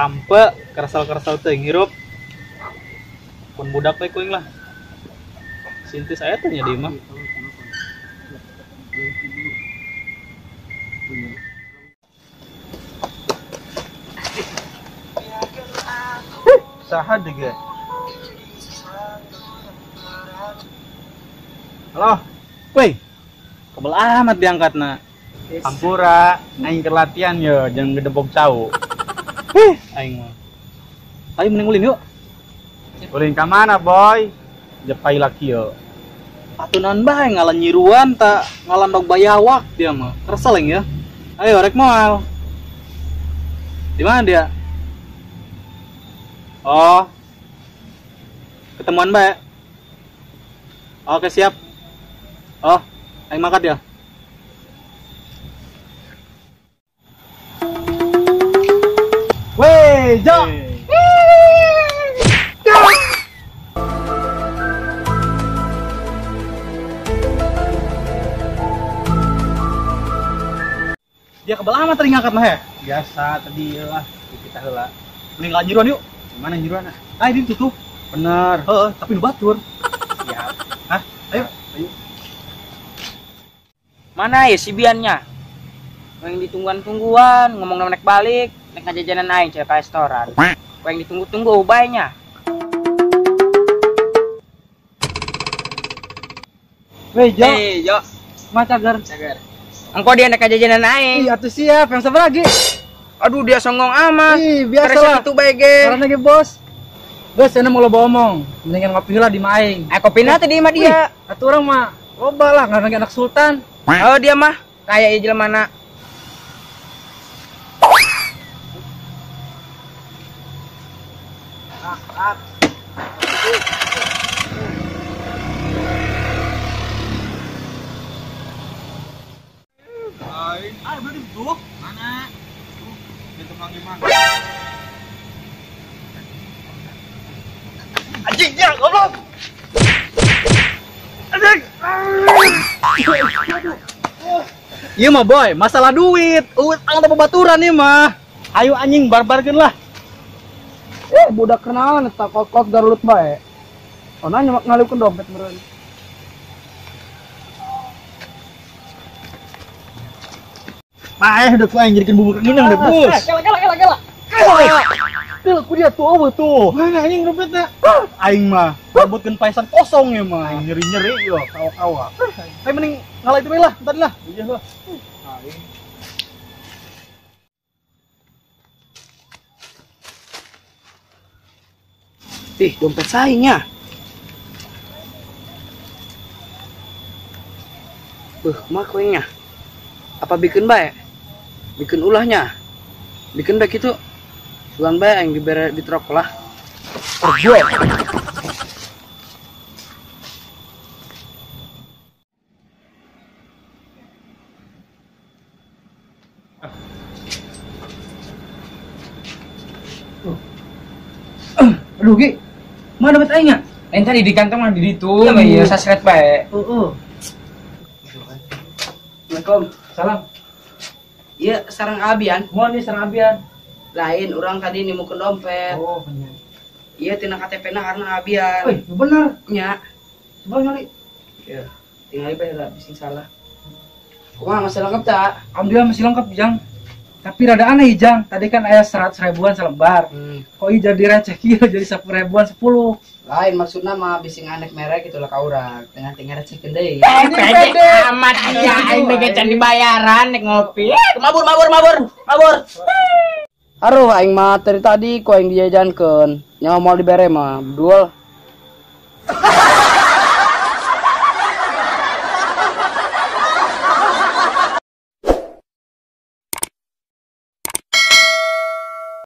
Sampe keresel-keresel teh ngirup. Pun budak we kuing lah. Sintis aya teh nya di imah. Saha deui. Halo. Woi. Kebel amat diangkatna. Hampura, aing keur latihan ye jeung gedebog cau. Hih, aing mah. Ayo mending ulin yuk. Ulin ka mana, Boy? Jepai laki yo. Atunan bae ngalan nyiruan tak ngalan dog bayawak dia mah. Kesel aing ya. Ayo rek moal. Di mana dia? Oh. Ketemuan bae. Oke, siap. Oh, aing mangkat ya. Weh, Jo. Dia kebel amat tadi ngangkat mah ya? Biasa tadi lah, kita heula. Mending lanjuran yuk. Gimana nyiruan ah? Ah, ini tutup. Bener. Heeh, tapi nu batur. Siap. Hah? Ayo. Ayo. Mana ya si Biannya? Yang ditungguan-tungguan, ngomong nek balik, nek ngajajanan aing cek ka restoran. Yang ditunggu-tunggu ubaynya. Weh, Jo. Hey, Jo. Ma cager. Cager. Engko dia nek ngajajanan aing. Ih, atuh siap. Yang sabar lagi. Aduh, dia songong amat. Ih, biasa lah. Itu bae ge. Karena ge, Bos. Bos, enak mau loba omong. Mendingan ngopi heula di imah aing. Eh, kopina teh di imah dia. Atuh urang mah loba lah, ngaran anak sultan. Oh, dia mah kayak ieu jelema mana. Aing, berarti tuh. Mana? Tuh, di tukang gimana? Anjing, ya, goblok. Anjing. Iya mah boy, masalah duit. Utang atau pebaturan nih mah. Ayo anjing barbarkeun lah. Eh, budak kenalan eta kot-kot garulut bae. Oh, nanya ngaliukeun dompet meureun. Paeh udah ku aing jadikeun bubur nginang deh, Bos. Kela kela kela kela. Til, ku dia tuh eueuh tuh. Mana anjing dompetna? Aing mah rebutkeun paesan kosong ya mah. Aing nyeri-nyeri yo kawa-kawa. Ayo mending ngalah itu bae lah, tadi lah. Iya lah. Aing. Ih, dompet saingnya. Beuh, mah kuingnya. Apa bikin bae? Bikin ulahnya. Bikin bae kitu. Sugan bae aing dibere di truk lah. Perbuat. Aduh, Gi. Mana dompet aingnya? Aing tadi di kantong mah di ditu, iya sasret bae. Heeh. Assalamualaikum. Salam. Iya, sarang Abian. Mau nih sarang Abian. Lain orang tadi nemukeun dompet. Oh, bener. Iya, tina KTP-na karena Abian. Wih, bener. Nya. Coba nyali. Iya, tinggal bae lah bising salah. Kumaha masih lengkap tak? Alhamdulillah masih lengkap, Jang. Tapi rada aneh, Jang. Tadi kan aya 100 ribuan selembar. Kok ieu jadi receh kieu jadi 10 ribuan 10. Lain maksudna mah bising anek merek gitu lah ka urang. Tengah-tengah recehkeun deui. Pede amat ya aing bege can dibayaran nek ngopi. Mabur mabur mabur. Mabur. Aduh aing mah dari tadi ku aing dijajankeun. Nyawa moal dibere mah. Bedul.